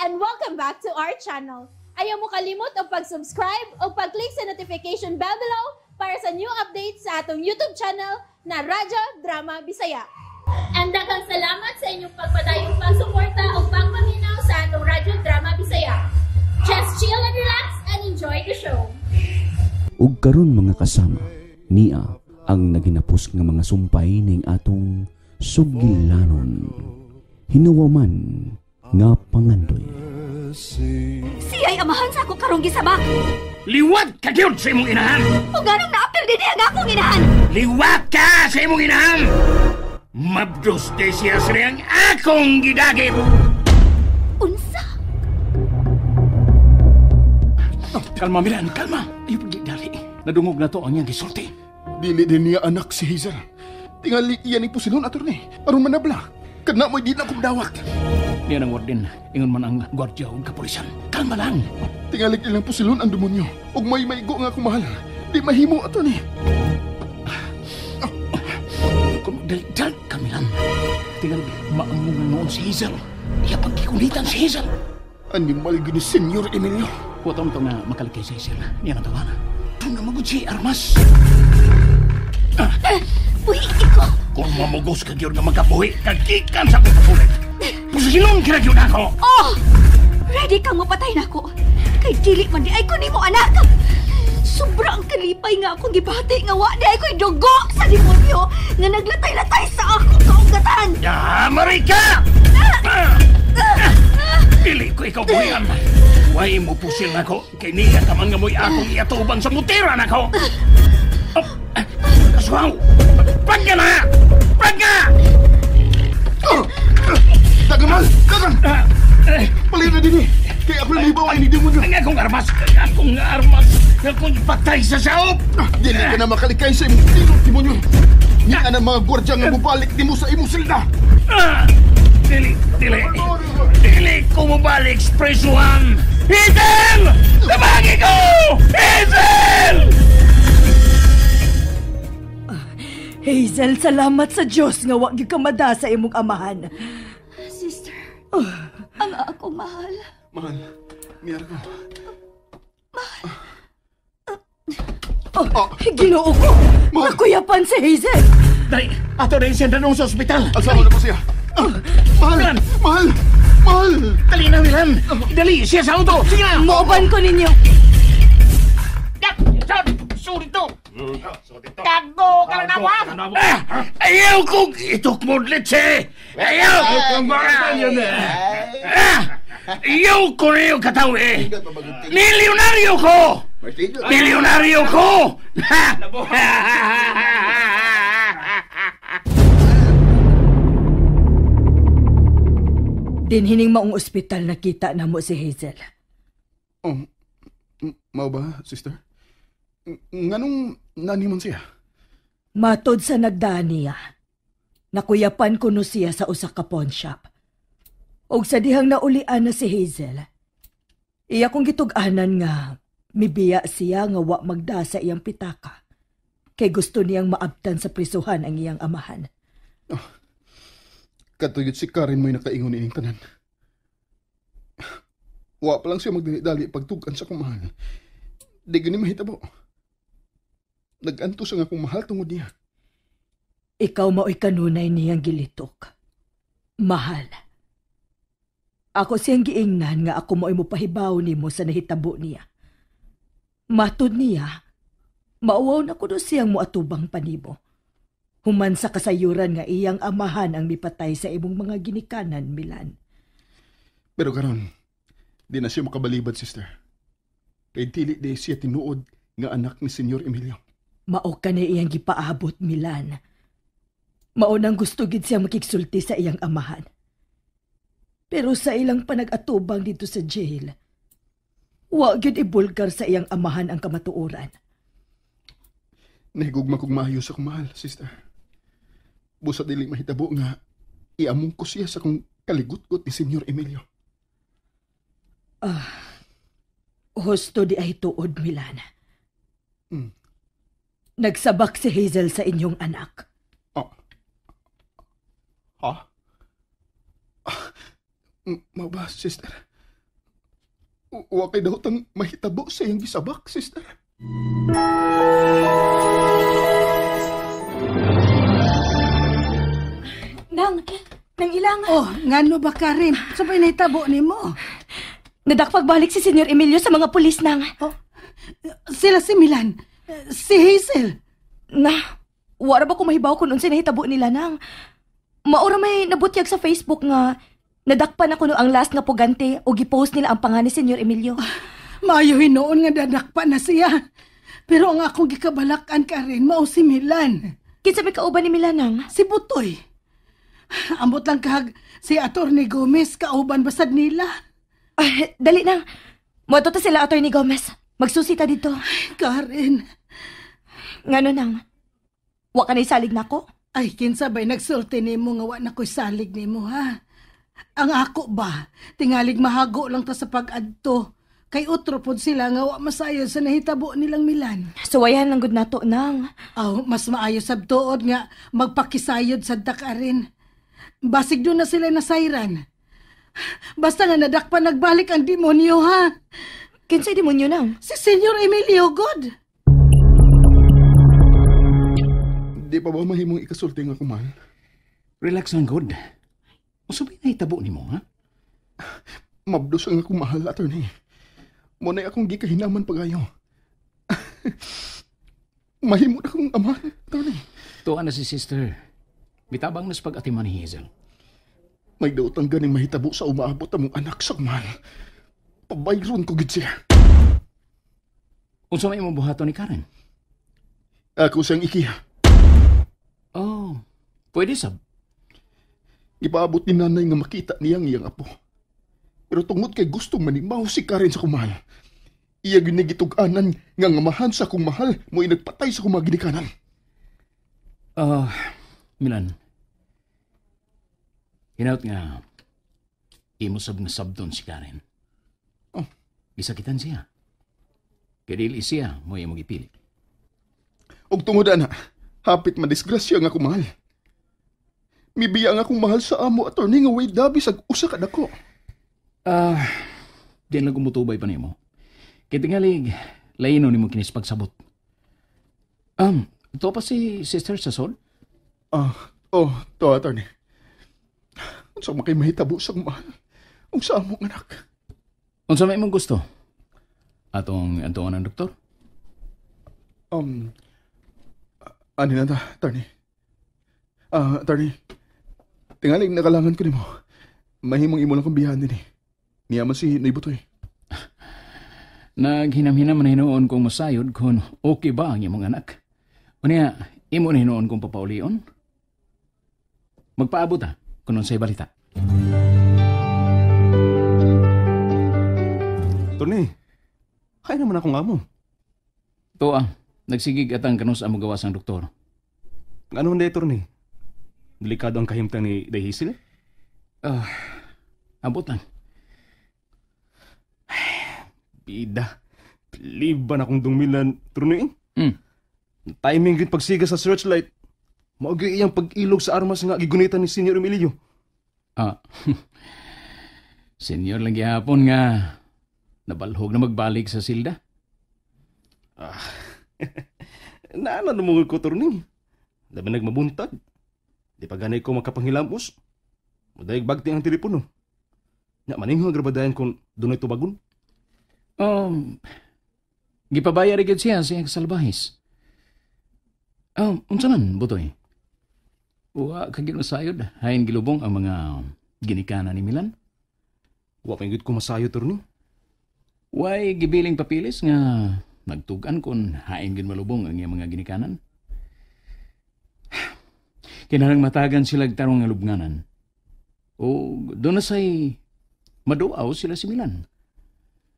And welcome back to our channel. Ayaw mo kalimot og pag-subscribe o pag-click sa notification bell below para sa new updates sa atong YouTube channel na Radyo Drama Bisaya. And daghang salamat sa inyong pagpadayong pagsuporta o pagpaminaw sa atong Radyo Drama Bisaya. Just chill and relax and enjoy the show. Ug karon, mga kasama, niya ang naginapos nga mga sumpay ning atong sugilanon. Hinuwaman nga pangandoy. Siya'y amahan sa ako karong gisabak. Liwat ka gyud sa imong inahan! O ganong naapil din ang akong inahan. Liwat ka sa imong inahan! Mabdos de siya sa ang akong gidagit! Unsa? Oh, kalma, Milan, kalma! Ayaw pagdali. Nadungog na to ang iyang gisulti. Dili din niya anak si Hazel. Tingali iya ni pusilon, attorney. Aron manabla. Kana mo'y di na kong dawat. Niya ng warden, ingon man ang gwardya ug kapulisan. Kalma lang! Tingali ilang pusilon ang demonyo. Ug may maigo nga akong mahal. Di mahimo, attorney. Kung dal ka, Milan. Tingali, maamong noon si Hazel. Iya pagkikulitan si Hazel. Animal gini Senyor Emilio. Huwag to nga makalikay si Hazel. Niya nang tawana. Doon na magod si Armas. Buhi ko. Kung mamugos ka gyud nga magkabuhi, kagikan sa akong kapulit. Pusilon kira gyud ako. Oh! Ready kang mapatay na ako. Kay dili man di ay ko nimo anak. Sobra ang kalipay nga akong gibati nga wa di ay ko'y dugo sa demonyo nga naglatay-latay sa akong kaugatan. Ya, Marika! Dili ko ikaw buhian. Way mo pusil nako kay niya ka man nga mo'y akong iatubang sa mutira nako. Oh, kasuhaw! Pagka na! Pagka! Dagan, mahal! Dagan! Palayo na din eh! Kaya ako na nahibaw ay ni demonyo. Ang akong armas! Akong armas! Akong ipatay sa saop! Dili ka na makalikay sa imong tinong demonyo. Niya ang mga gwardya nga mubalik nimo sa imong silda. Dili, dili. Dili ko mubalik sa presuhan. Hazel! Tabagi ko! Hazel! Hazel, salamat sa Diyos nga wa gyud ka mada sa imong amahan. Sister, ang akong mahal. Mahal, miyar ko. Mahal. Oh, Ginoo ko! Mahal. Nakuyapan si Hazel! Dali, ato na siya danong sa ospital. Alsa ko na po siya. Mahal! Milan! Mahal! Mahal! Dali na, Milan! Dali, siya sa auto! Sige na! Mooban ko ninyo! Surito! Gago ka na ba? Ayaw kong itok mo, leche! Ayaw! Ayaw ko na yung kataw eh! Milyonaryo ko! Milyonaryo ko! Dinhining maong ospital nakita na mo si Hazel. Oh, mao ba, sister? Nganong naniman siya? Matod sa nagdaan niya, nakuyapan ko no siya sa usa ka pawn shop. Og sa dihang naulian na si Hazel, iya kong gitug-anan nga mibiya siya nga wa magda sa iyang pitaka. Kay gusto niyang maabtan sa prisuhan ang iyang amahan. Oh, katuyot si Karen mo'y nakaingon ining tanan. Wa pa lang siya magdali-dali pagtugan sa akong mahal. Di gani mahitabo. Nag-antos ang akong mahal tungod niya. Ikaw mao'y kanunay niyang gilitok. Mahal. Ako siyang giingnan nga ako mao'y mopahibaw nimo sa nahitabo niya. Matod niya, mauwaw na kuno siyang moatubang panibo. Human sa kasayuran nga iyang amahan ang mipatay sa imong mga ginikanan, Milan. Pero karon, di na siya makabalibad, sister. Kay dili di siya tinuod nga anak ni Senyor Emilio. Mao ka na iyang gipaabot, Milan. Mao nang gusto gid siya makigsulti sa iyang amahan. Pero sa ilang panag-atubang dito sa jail, wa gyud ibulgar sa iyang amahan ang kamatuoran. Nahigugma kog maayo sa akong mahal, sister. Busa dili mahitabo nga iamong ko siya sa akong kaligutgot ni Senyor Emilio. Husto di ay tuod, Milan. Mm. Nagsabak si Hazel sa inyong anak. Oh. Ha? Mao ba, sister? Wa kay dahutang mahitabo sa iyang gisabak, sister. Nang ilang. Oh, ngano ba Karen? Sabay nahitabo nimo. Nadakpag balik si Senyor Emilio sa mga pulis, nang. Oh, sila si Milan, si Hazel. Na, wara ba ko mahibaw kung unsay nahitabo nila, nang? Maura may nabutyag sa Facebook nga nadakpan ako no ang last nga pugante o gipost nila ang pangan ni Senyor Emilio. Maayo hinuon nga dadakpan na siya. Pero ang akong gikabalakan, Karen, mao si Milan. Kinsa may kauban ni Milan, nang? Si Butoy. Ambot lang kag si Atty. Gomez kauban basad nila. Ay, dali nang. Moadto ta sila Atty. Gomez. Magsusita dito. Ay, Karen. Ngano nang? Wa ka naisalig nako? Ay, kinsa ba'y nagsulti nimo nga wa na ko'y salig nimo, ha? Ang ako ba, tingalig mahago lang ta sa pag-adto. Kay utro pod sila nga wa masayod sa nahitabo nilang Milan. Suwayan lang gud nato, nang. Aw, mas maayo sab tuod nga magpakisayod sad ta, Karen. Basig doon na sila nasayran. Basta nga nadakpan nagbalik ang demonyo, ha? Kinsay demonyo nang? Si Senyor Emilio, God. Di pa ba mahimong ikasulti nga kumal? Relax lang, God. Unsa bay nahitabo nimo, ha? Mabdos ang akong mahal, attorney. Mo na akong gikahinaman pagayo. Mahimo na akong amahan, attorney. Tuwa na si sister. Mitabang nas pag-atiman ni Hazel. May daotang ganing mahitabo sa umaabot among anak sa mahal. Pabayron ko gid siya. Unsa may imong buhaton ni Karen? Ako siyang ikiha. Oh, pwede sab. Ipaabot ni nanay nga makita niya ang iyang apo. Pero tungod kay gusto manimaw si Karen sa kumahal. Iya gyud ni gitug-anan nga ngamahan sa akong mahal mo nagpatay sa akong mga ginikanan. Milan. Hinaut nga imo sab nga sabdon si Karen. Oh. Gisakitan siya. Kay dili siya mo imong gipili. Og tungod ana, hapit madisgrasya nga akong mahal. Mibiya nga akong mahal sa amo, attorney, nga way dabi sa usa ka dako. Di lang kumutubay pa nimo. Kay tingali, laino nimo kinis pagsabot. To pa si sister sa sod? To, attorney. Unsa man kay mahitabo sa akong mahal? Ug sa among anak. Unsa may imong gusto? Atong antuan ang doktor? Ani na ta, attorney. Attorney, tingaling nakalangan ko nimo. Mahimong imo lang kong biyahan din eh. Niya man si Noy Butoy. Naghinam-hinam na hinuon kong masayod kung okay ba ang imong anak. Unya, imo na hinuon kong papaulion. Magpaabot ha, kung unsay balita. Tony, kaya naman akong amo. Tuwa, nagsigig atang kanus ang magawas ang doktor. Ano man dahil, Tony? Delikado ang kahimtang ni Day Hazel? Abot lang. Bida, liban akong dungmilan, Tony. Mm. Timing gid pagsiga sa searchlight. Maugay iyang pag-ilog sa armas nga gigunitan ni Senyor Emilio. Senyor lang gihapon nga nabalhog na magbalik sa silda. Naana lumungod ko, Tony. Labi nagmabuntag. Di pa ganay ko makapanghilamos. Mudayag bagti ang telepono. Nya maningho ang grabadayan kung dunay tubagon. Gipabayar gyud siya sa iyang salbahis. Unsa man, Butoy? Wa ka gyud masayod, hain gilubong ang mga ginikanan ni Milan. Wa pa gyud ko masayod, Tony. Way gibiling papilis nga nagtug-an kon hain gyud malubong ang iyang mga ginikanan. Kinahanglan matagan sila og tarong nga lubnganan. O doon na say maduaw sila si Milan.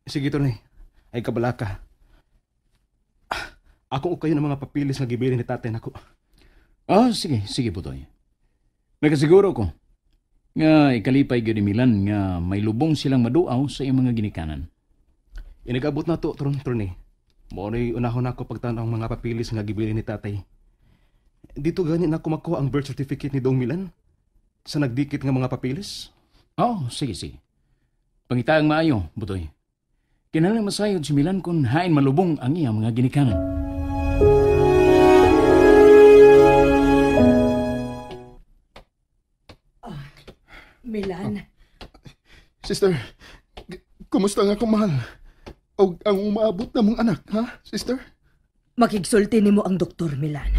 Sige, Tony. Ay kabalaka. Ako o kayo ng mga papilis nga gibilin ni tatay nako. Sige, sige Butoy. Nakasiguro ko nga ikalipay gyud ni Milan nga may lubong silang maduaw sa iyang mga ginikanan. Inigabot na to, Tony. Mao na'y unahon nako pagtan-aw ang mga papilis nga gibilin ni tatay. Dito gani na ako makuha ang birth certificate ni Dong Milan sa nagdikit nga mga papilis. Oh, sige, sige. Pangitaang maayo, Butoy. Kinahanglan masayod si Milan kung hain malubong ang iya mga ginikanan. Milan, Sister, kumusta nga akong mahal? O ang umaabot na mong anak, ha, sister? Makigsulti nimo ang doktor, Milan.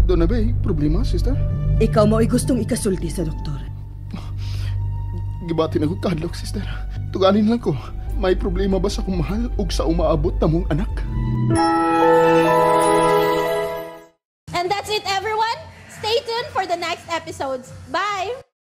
Doon na ba problema, sister? Ikaw mao'y gustong ikasulti sa doktor. Gibati na ko kadlok, sister. Tuganin lang ko, may problema ba sa akong mahal ug sa umaabot na mong anak? And that's it, everyone. Stay tuned for the next episodes. Bye!